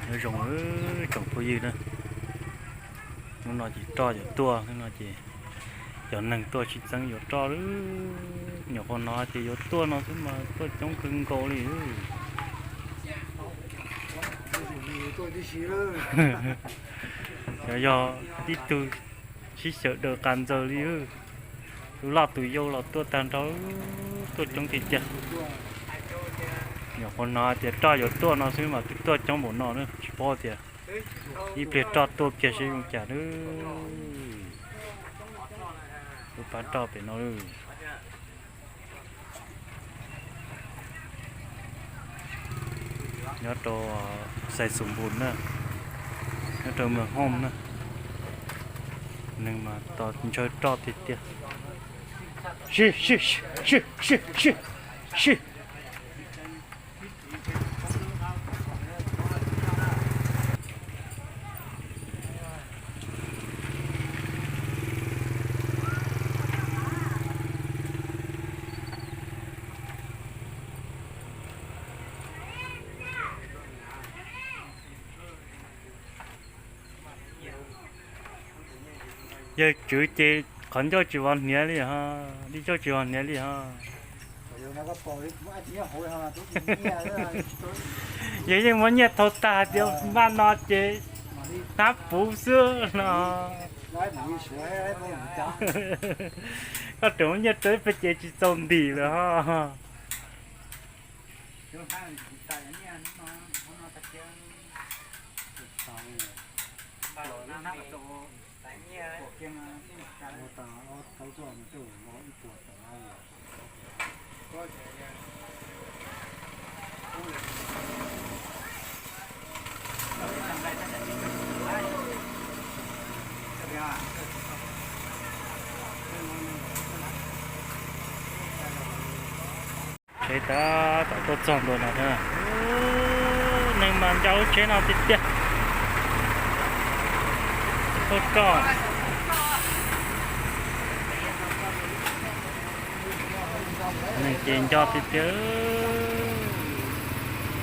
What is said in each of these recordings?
Nyob zoo tsoom phooj ywg na, hnub no ces roj yuav tuaj, hnub no ces cov neeg tuaj sib txeeb yuav roj lawm. Nyuam qhuav hnov tias yuav tuaj no xwb mas tuaj coob kawg nkaus li. Xyov yog ib tug sib xyaw daws qas ntxaws li. Tus loj tus yau los tuaj tag nrho, tuaj coob tiag tiag. Nyuam qhuav hnov tias roj yuav tuaj no xwb mas twb tuaj coob npaum no na, tsis paub tias ib pliag roj tuaj kiag seb zoo cas na. Lub pab roj pem no. Nyob rau Xais Xus Npus na, nyob rau Moos Hooj na, neeg mas tos ntshaw roj tiag tiag. Sib, sib, sib, sib, sib, sib. Yawg Tswv ces qhov ncauj tsis vov hniav li ho, li ncauj tsis vov hniav li ho. Yawg yeej muab nyiaj thau tag tias npaj no ces hnab puv xwb no. Koj tseem muab nyiaj rau ib pab ces tsis txaus ntim lawm ho. Tsheb tab tom tuaj txog ntua no thiab. Neeg mas nco lub tsheb no tiag tiag. Tuaj roj. Neeg ces nco tiag tiag.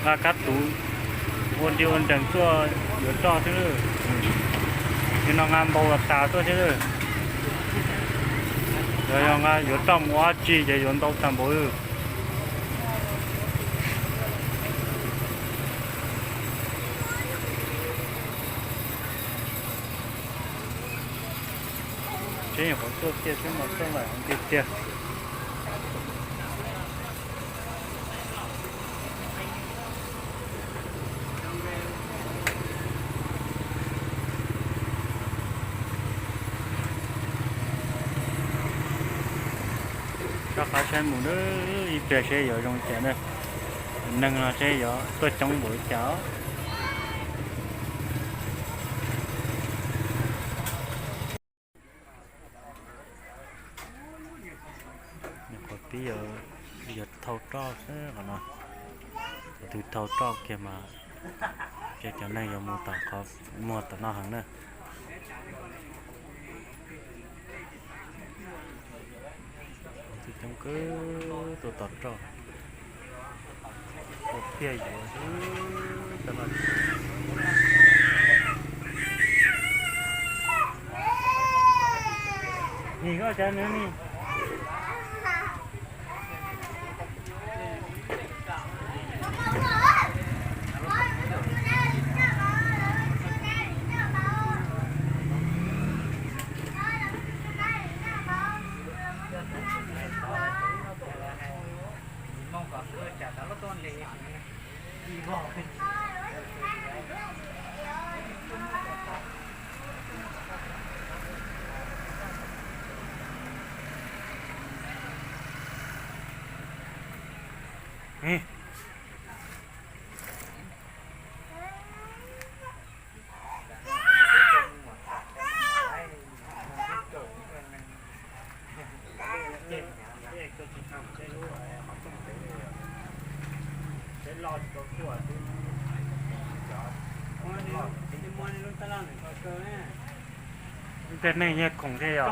Nqa kab tuv ua nri ua nrees tuaj yuav roj thiab. Yog no nqa ntau los tas tuaj thiab. Yog, yog nqa yuav roj mus ua dab tsi ces yuav ntau tag npaum. Tsheb nyuam qhuav tuaj kiag xwb mas txoj lawm tiag tiag. Rov qab saib mus na, ib pliag seb yuav zoo cas na. Neeg no seb yuav tuaj coob npaum li cas. Nyuam qhuav pib yuav thau roj xwb qhov no. Tus twg thau roj kiag mas ces cov neeg yuav mus tom qhov muag tom no heev na. Tus coob kawg tuaj tos roj. Ua tiag yuav xwb. Nim koj cov nws ni. Tej neeg nyiag khoom thiab yog.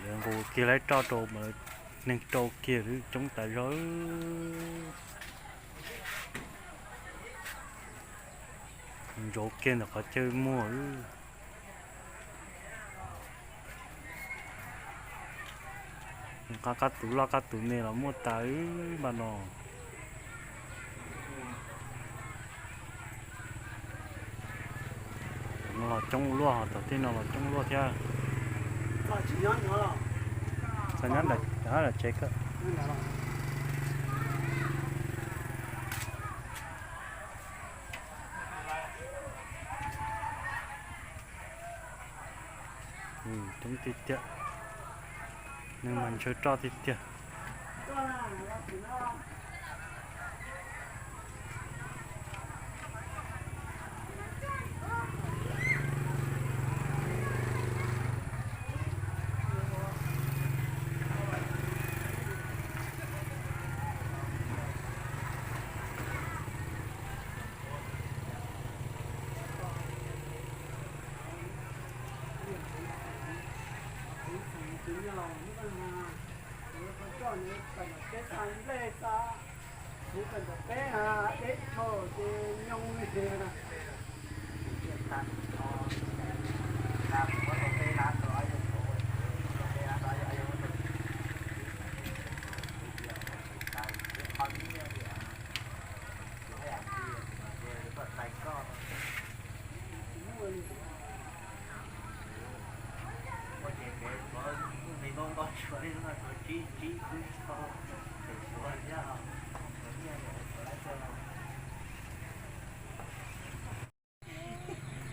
Lawv nqus kiag lawv roj rau mas lawv Neeg rau kiag lawm, coob tas zog. Ntsoov kiag ntawm qhov chaw muag. Qab tus loj qab tus me los muaj tas npaum no. Los coob luaj, tom tej no los coob luaj thiab. Txog nyob ntawm tsev kawg. Coob tiag tiag, neeg mas ntshaw roj tiag tiag.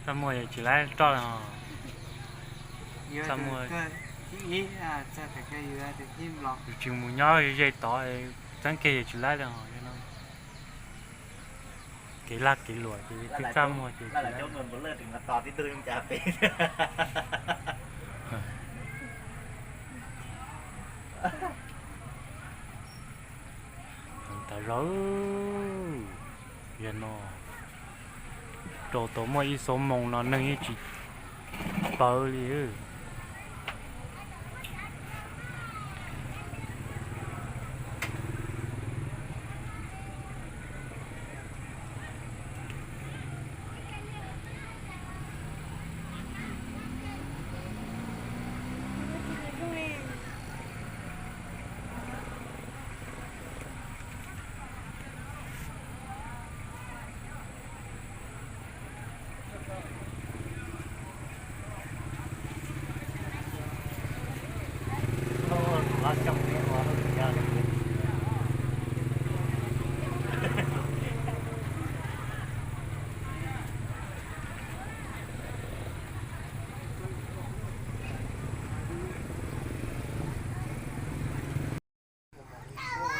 Txaj muag tsis laib roj li os. Txaj muag, tsis mus nyob ze tod, txeeb kiag tsis laib li os. Kev lag kev luam ces twb txaj muag ces tsis laib. Tas zog, yog no rau tau muaj ib xuab moos no neeg yeej tsis paub li.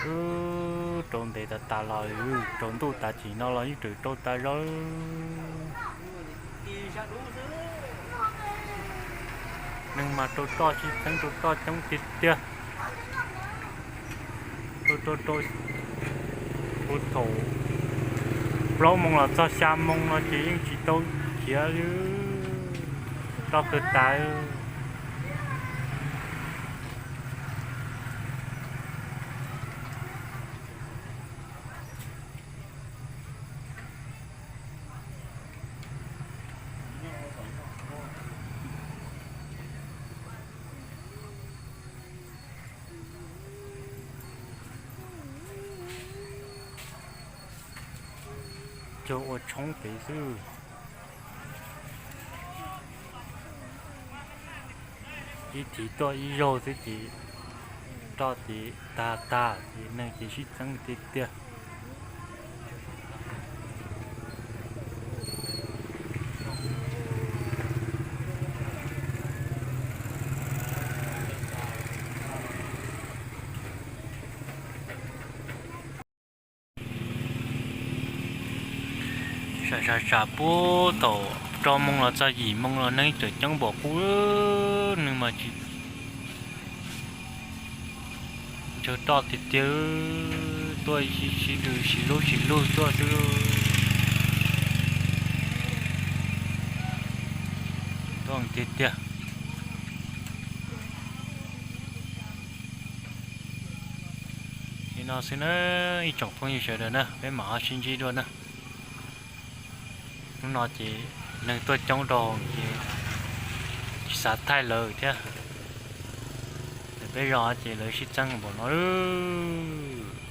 Wb rau ntev tas tas los, rau ntuj tas cim no los yeej tseem rau tas zog. Neeg mas rau roj sib txeeb rau roj coob tiag tiag. Rau rau rau, puag thaum plaub moos los txog xya moos no ces yeej tsis tau khiav li. Roj kawg tas. Cog ua tshoob pem xwb. Ib thiv tuaj ib zaug xwb ces roj ces tag tag ces neeg ces sib txeeb tiag tiag. Sam sam sam puag thaum rau moos los txog yim moos los neeg tseem coob npaum qub, neeg mas tsis ntshaw roj tiag tiag, tuaj sib lwg sib lub sib lug tuaj xwb. Tuaj tiag tiag. Li no xwb na, ib tsoom phooj ywg sawv daws na, peb mam ho sib ntsib dua na. Hnub no ces neeg tuaj coob rau ces tsis xav thaij lawv thiab. Peb zos ces lawv sib txeeb npaum no lawm.